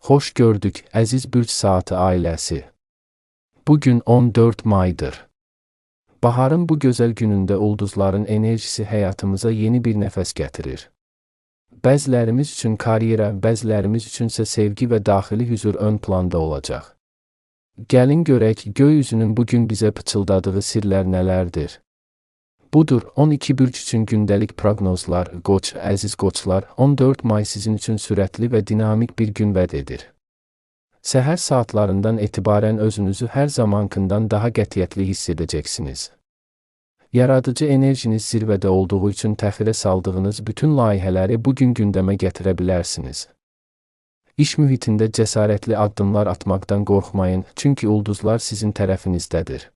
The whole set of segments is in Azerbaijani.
Xoş gördük, əziz Bürc Saatı ailəsi. Bu gün 14 maydır. Baharın bu gözəl günündə ulduzların enerjisi həyatımıza yeni bir nəfəs gətirir. Bəzilərimiz üçün karyera, bəzilərimiz üçünsə sevgi və daxili hüzur ön planda olacaq. Gəlin görək, göy üzünün bu gün bizə pıçıldadığı sirlər nələrdir? Budur, 12 bürc üçün gündəlik proqnozlar. Qoç, əziz qoçlar, 14 may sizin üçün sürətli və dinamik bir gün vəd edir. Səhər saatlarından etibarən özünüzü hər zamankından daha qətiyyətli hiss edəcəksiniz. Yaradıcı enerjiniz zirvədə olduğu üçün təxirə saldığınız bütün layihələri bu gün gündəmə gətirə bilərsiniz. İş mühitində cəsarətli addımlar atmaqdan qorxmayın, çünki ulduzlar sizin tərəfinizdədir.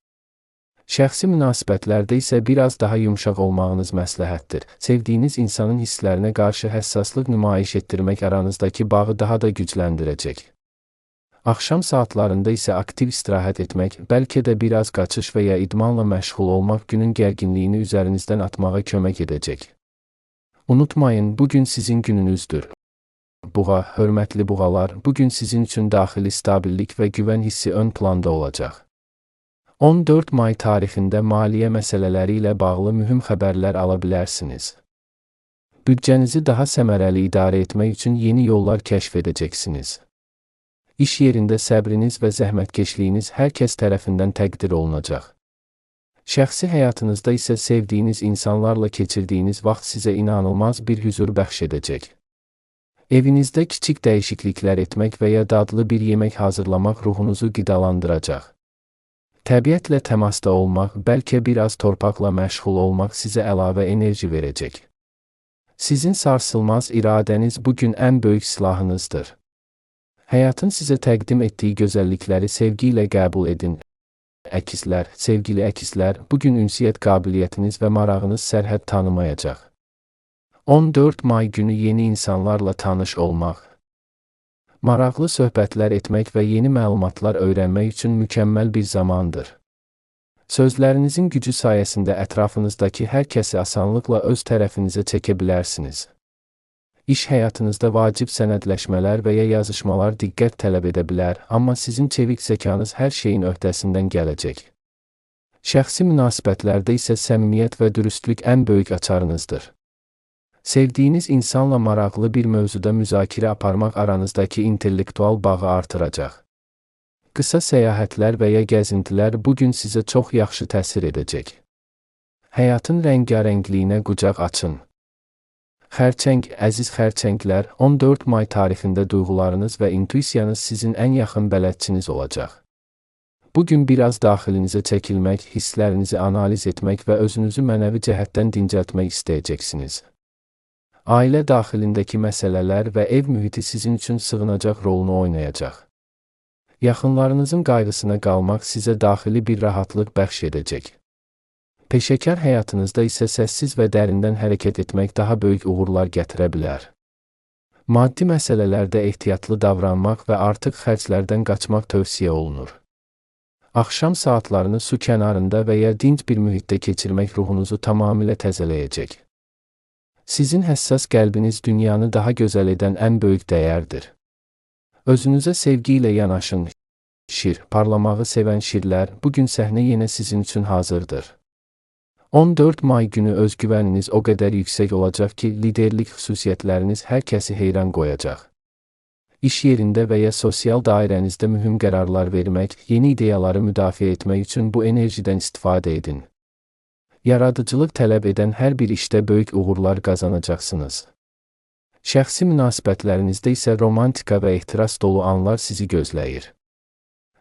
Şəxsi münasibətlərdə isə biraz daha yumşaq olmağınız məsləhətdir. Sevdiyiniz insanın hisslərinə qarşı həssaslıq nümayiş etdirmək aranızdakı bağı daha da gücləndirəcək. Axşam saatlarında isə aktiv istirahət etmək, bəlkə də biraz qaçış və ya idmanla məşğul olmaq günün gərginliyini üzərinizdən atmağa kömək edəcək. Unutmayın, bu gün sizin gününüzdür. Buğa, hörmətli buğalar, bu gün sizin üçün daxili stabillik və güvən hissi ön planda olacaq. 14 may tarixində maliyyə məsələləri ilə bağlı mühüm xəbərlər ala bilərsiniz. Büdcənizi daha səmərəli idarə etmək üçün yeni yollar kəşf edəcəksiniz. İş yerində səbriniz və zəhmətkeşliyiniz hər kəs tərəfindən təqdir olunacaq. Şəxsi həyatınızda isə sevdiyiniz insanlarla keçirdiyiniz vaxt sizə inanılmaz bir hüzur bəxş edəcək. Evinizdə kiçik dəyişikliklər etmək və ya dadlı bir yemək hazırlamaq ruhunuzu qidalandıracaq. Təbiətlə təmasda olmaq, bəlkə biraz torpaqla məşğul olmaq sizə əlavə enerji verəcək. Sizin sarsılmaz iradəniz bu gün ən böyük silahınızdır. Həyatın sizə təqdim etdiyi gözəllikləri sevgi ilə qəbul edin. Əkizlər, sevgili əkizlər, bu gün ünsiyyət qabiliyyətiniz və marağınız sərhəd tanımayacaq. 14 may günü yeni insanlarla tanış olmaq, maraqlı söhbətlər etmək və yeni məlumatlar öyrənmək üçün mükəmməl bir zamandır. Sözlərinizin gücü sayəsində ətrafınızdakı hər kəsi asanlıqla öz tərəfinizə çəkə bilərsiniz. İş həyatınızda vacib sənədləşmələr və ya yazışmalar diqqət tələb edə bilər, amma sizin çevik zəkanız hər şeyin öhdəsindən gələcək. Şəxsi münasibətlərdə isə səmimiyyət və dürüstlük ən böyük açarınızdır. Sevdiyiniz insanla maraqlı bir mövzuda müzakirə aparmaq aranızdakı intellektual bağı artıracaq. Qısa səyahətlər və ya gəzintilər bu gün sizə çox yaxşı təsir edəcək. Həyatın rəngarəngliyinə qucaq açın. Xərçəng, əziz xərçənglər, 14 may tarixində duyğularınız və intuisiyanız sizin ən yaxın bələdçiniz olacaq. Bu gün biraz daxilinizə çəkilmək, hisslərinizi analiz etmək və özünüzü mənəvi cəhətdən dincəltmək istəyəcəksiniz. Ailə daxilindəki məsələlər və ev mühiti sizin üçün sığınacaq rolunu oynayacaq. Yaxınlarınızın qayğısına qalmaq sizə daxili bir rahatlıq bəxş edəcək. Peşəkar həyatınızda isə səssiz və dərindən hərəkət etmək daha böyük uğurlar gətirə bilər. Maddi məsələlərdə ehtiyatlı davranmaq və artıq xərclərdən qaçmaq tövsiyə olunur. Axşam saatlarını su kənarında və ya dinc bir mühitdə keçirmək ruhunuzu tamamilə təzələyəcək. Sizin həssas qəlbiniz dünyanı daha gözəl edən ən böyük dəyərdir. Özünüzə sevgi ilə yanaşın. Şir, parlamağı sevən şirlər, bu gün səhnə yenə sizin üçün hazırdır. 14 may günü özgüvəniniz o qədər yüksək olacaq ki, liderlik xüsusiyyətləriniz hər kəsi heyran qoyacaq. İş yerində və ya sosial dairənizdə mühüm qərarlar vermək, yeni ideyaları müdafiə etmək üçün bu enerjidən istifadə edin. Yaradıcılıq tələb edən hər bir işdə böyük uğurlar qazanacaqsınız. Şəxsi münasibətlərinizdə isə romantika və ehtiras dolu anlar sizi gözləyir.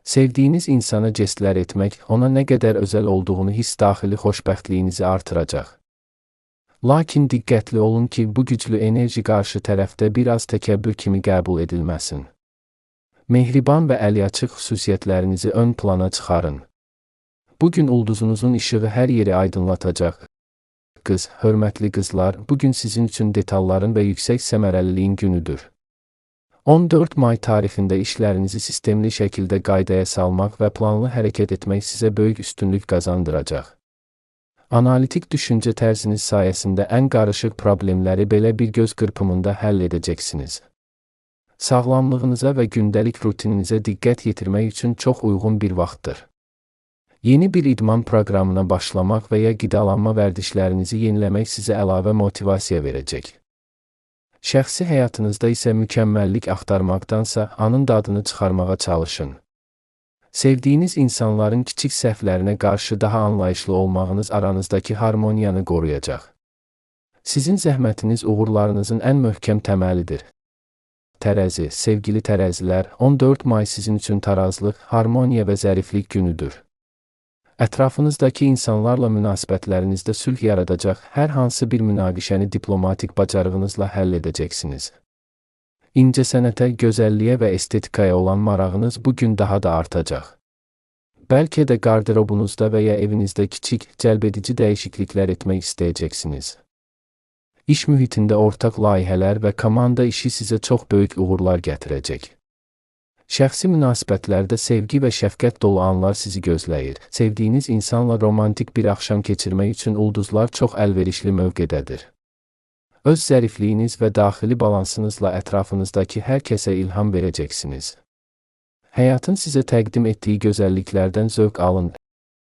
Sevdiyiniz insana jestlər etmək, ona nə qədər özəl olduğunu hiss daxili xoşbəxtliyinizi artıracaq. Lakin diqqətli olun ki, bu güclü enerji qarşı tərəfdə biraz təkəbbür kimi qəbul edilməsin. Mehriban və əliaçıq xüsusiyyətlərinizi ön plana çıxarın. Bu gün ulduzunuzun işığı hər yeri aydınlatacaq. Qız, hörmətli qızlar, bu gün sizin üçün detalların və yüksək səmərəliliyin günüdür. 14 may tarixində işlərinizi sistemli şəkildə qaydaya salmaq və planlı hərəkət etmək sizə böyük üstünlük qazandıracaq. Analitik düşüncə tərziniz sayəsində ən qarışıq problemləri belə bir göz qırpımında həll edəcəksiniz. Sağlamlığınıza və gündəlik rutininizə diqqət yetirmək üçün çox uyğun bir vaxtdır. Yeni bir idman proqramına başlamaq və ya qidalanma vərdişlərinizi yeniləmək sizə əlavə motivasiya verəcək. Şəxsi həyatınızda isə mükəmməllik axtarmaqdansa anın dadını çıxarmağa çalışın. Sevdiyiniz insanların kiçik səhvlərinə qarşı daha anlayışlı olmağınız aranızdakı harmoniyanı qoruyacaq. Sizin zəhmətiniz uğurlarınızın ən möhkəm təməlidir. Tərəzi, sevgili tərəzilər, 14 may sizin üçün tarazlıq, harmoniya və zəriflik günüdür. Ətrafınızdakı insanlarla münasibətlərinizdə sülh yaradacaq hər hansı bir münaqişəni diplomatik bacarığınızla həll edəcəksiniz. İncəsənətə, gözəlliyə və estetikaya olan marağınız bu gün daha da artacaq. Bəlkə də qarderobunuzda və ya evinizdə kiçik, cəlbedici dəyişikliklər etmək istəyəcəksiniz. İş mühitində ortaq layihələr və komanda işi sizə çox böyük uğurlar gətirəcək. Şəxsi münasibətlərdə sevgi və şəfqət dolu anlar sizi gözləyir. Sevdiyiniz insanla romantik bir axşam keçirmək üçün ulduzlar çox əlverişli mövqedədir. Öz zərifliyiniz və daxili balansınızla ətrafınızdakı hər kəsə ilham verəcəksiniz. Həyatın sizə təqdim etdiyi gözəlliklərdən zövq alın.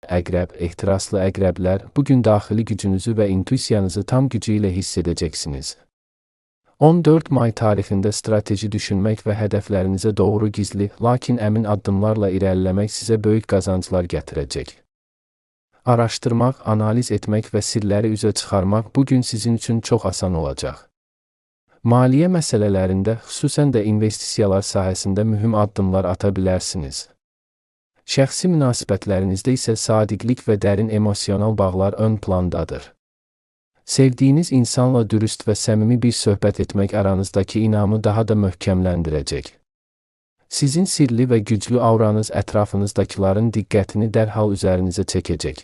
Əqrəb, ehtiraslı əqrəblər, bu gün daxili gücünüzü və intuisiyanızı tam gücü ilə hiss edəcəksiniz. 14 may tarixində strateji düşünmək və hədəflərinizə doğru gizli, lakin əmin addımlarla irəliləmək sizə böyük qazanclar gətirəcək. Araşdırmaq, analiz etmək və sirləri üzə çıxarmaq bu gün sizin üçün çox asan olacaq. Maliyyə məsələlərində, xüsusən də investisiyalar sahəsində mühüm addımlar ata bilərsiniz. Şəxsi münasibətlərinizdə isə sadiqlik və dərin emosional bağlar ön plandadır. Sevdiyiniz insanla dürüst və səmimi bir söhbət etmək aranızdakı inamı daha da möhkəmləndirəcək. Sizin sirli və güclü auranız ətrafınızdakıların diqqətini dərhal üzərinizə çəkəcək.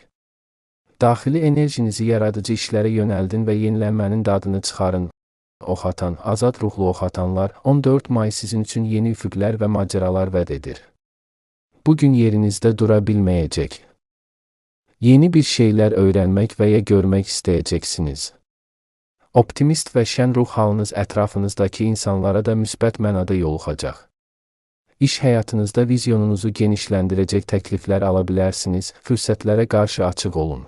Daxili enerjinizi yaradıcı işlərə yönəldin və yenilənmənin dadını çıxarın. Oxatan, azad ruhlu oxatanlar, 14 may sizin üçün yeni üfüqlər və macəralar vəd edir. Bu gün yerinizdə dura bilməyəcək. Yeni bir şeylər öyrənmək və ya görmək istəyəcəksiniz. Optimist və şən ruh halınız ətrafınızdakı insanlara da müsbət mənada yoluxacaq. İş həyatınızda vizyonunuzu genişləndirəcək təkliflər ala bilərsiniz, fürsətlərə qarşı açıq olun.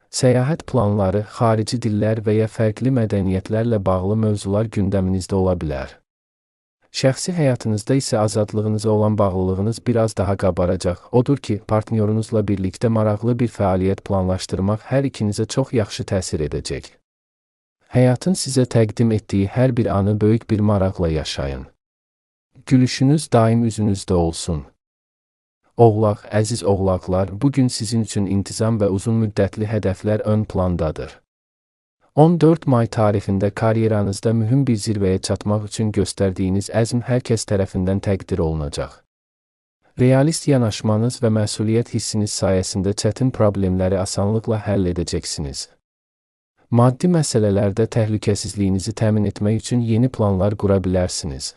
Səyahət planları, xarici dillər və ya fərqli mədəniyyətlərlə bağlı mövzular gündəminizdə ola bilər. Şəxsi həyatınızda isə azadlığınıza olan bağlılığınız biraz daha qabaracaq. Odur ki, partnyorunuzla birlikdə maraqlı bir fəaliyyət planlaşdırmaq hər ikinizə çox yaxşı təsir edəcək. Həyatın sizə təqdim etdiyi hər bir anı böyük bir maraqla yaşayın. Gülüşünüz daim üzünüzdə olsun. Oğlaq, əziz oğlaqlar, bu gün sizin üçün intizam və uzun müddətli hədəflər ön plandadır. 14 may tarixində karyeranızda mühüm bir zirvəyə çatmaq üçün göstərdiyiniz əzm hər kəs tərəfindən təqdir olunacaq. Realist yanaşmanız və məsuliyyət hissiniz sayəsində çətin problemləri asanlıqla həll edəcəksiniz. Maddi məsələlərdə təhlükəsizliyinizi təmin etmək üçün yeni planlar qura bilərsiniz.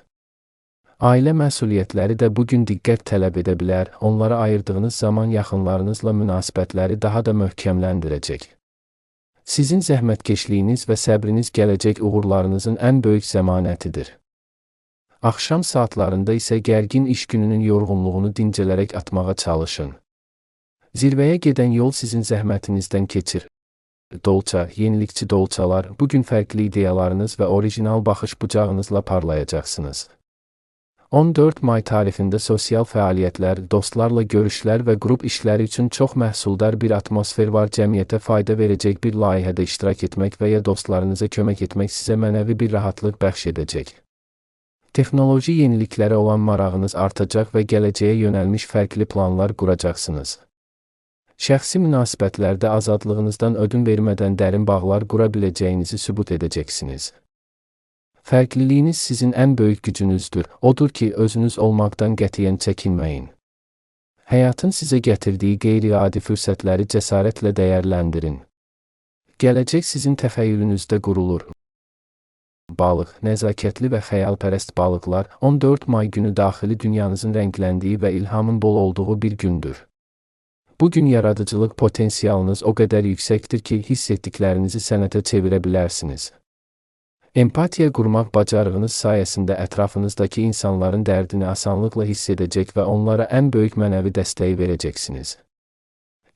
Ailə məsuliyyətləri də bu gün diqqət tələb edə bilər, onlara ayırdığınız zaman yaxınlarınızla münasibətləri daha da möhkəmləndirəcək. Sizin zəhmətkeşliyiniz və səbriniz gələcək uğurlarınızın ən böyük zəmanətidir. Axşam saatlarında isə gərgin iş gününün yorğunluğunu dincələrək atmağa çalışın. Zirvəyə gedən yol sizin zəhmətinizdən keçir. Dolça, yenilikçi dolçalar, bu gün fərqli ideyalarınız və orijinal baxış bucağınızla parlayacaqsınız. 14 may tarixində sosial fəaliyyətlər, dostlarla görüşlər və qrup işləri üçün çox məhsuldar bir atmosfer var. Cəmiyyətə fayda verəcək bir layihədə iştirak etmək və ya dostlarınıza kömək etmək sizə mənəvi bir rahatlıq bəxş edəcək. Texnoloji yeniliklərə olan marağınız artacaq və gələcəyə yönəlmiş fərqli planlar quracaqsınız. Şəxsi münasibətlərdə azadlığınızdan ödün vermədən dərin bağlar qura biləcəyinizi sübut edəcəksiniz. Fərqliliyiniz sizin ən böyük gücünüzdür, odur ki, özünüz olmaqdan qətiyyən çəkinməyin. Həyatın sizə gətirdiyi qeyri-adi fürsətləri cəsarətlə dəyərləndirin. Gələcək sizin təxəyyülünüzdə qurulur. Balıq, nəzakətli və xəyalpərəst balıqlar, 14 may günü daxili dünyanızın rəngləndiyi və ilhamın bol olduğu bir gündür. Bu gün yaradıcılıq potensialınız o qədər yüksəkdir ki, hiss etdiklərinizi sənətə çevirə bilərsiniz. Empatiya qurmaq bacarığınız sayəsində ətrafınızdakı insanların dərdini asanlıqla hiss edəcək və onlara ən böyük mənəvi dəstəyi verəcəksiniz.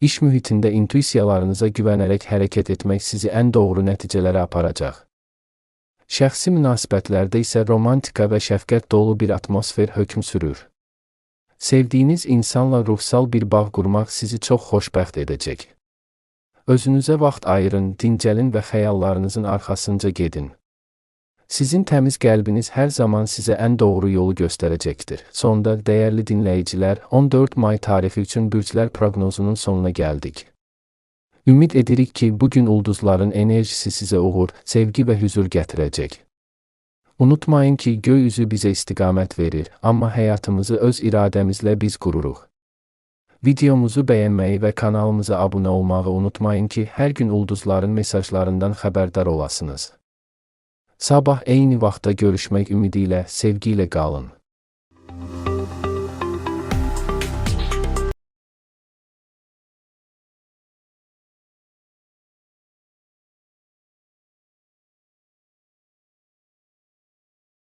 İş mühitində intuisiyalarınıza güvənərək hərəkət etmək sizi ən doğru nəticələrə aparacaq. Şəxsi münasibətlərdə isə romantika və şəfqət dolu bir atmosfer hökm sürür. Sevdiyiniz insanla ruhsal bir bağ qurmaq sizi çox xoşbəxt edəcək. Özünüzə vaxt ayırın, dincəlin və xəyallarınızın arxasınca gedin. Sizin təmiz qəlbiniz hər zaman sizə ən doğru yolu göstərəcəkdir. Sonda, dəyərli dinləyicilər, 14 may tarixi üçün bürclər proqnozunun sonuna gəldik. Ümid edirik ki, bu gün ulduzların enerjisi sizə uğur, sevgi və hüzur gətirəcək. Unutmayın ki, göy üzü bizə istiqamət verir, amma həyatımızı öz iradəmizlə biz qururuq. Videomuzu bəyənməyi və kanalımıza abunə olmağı unutmayın ki, hər gün ulduzların mesajlarından xəbərdar olasınız. Sabah eyni vaxtda görüşmək ümidi ilə sevgi ilə qalın.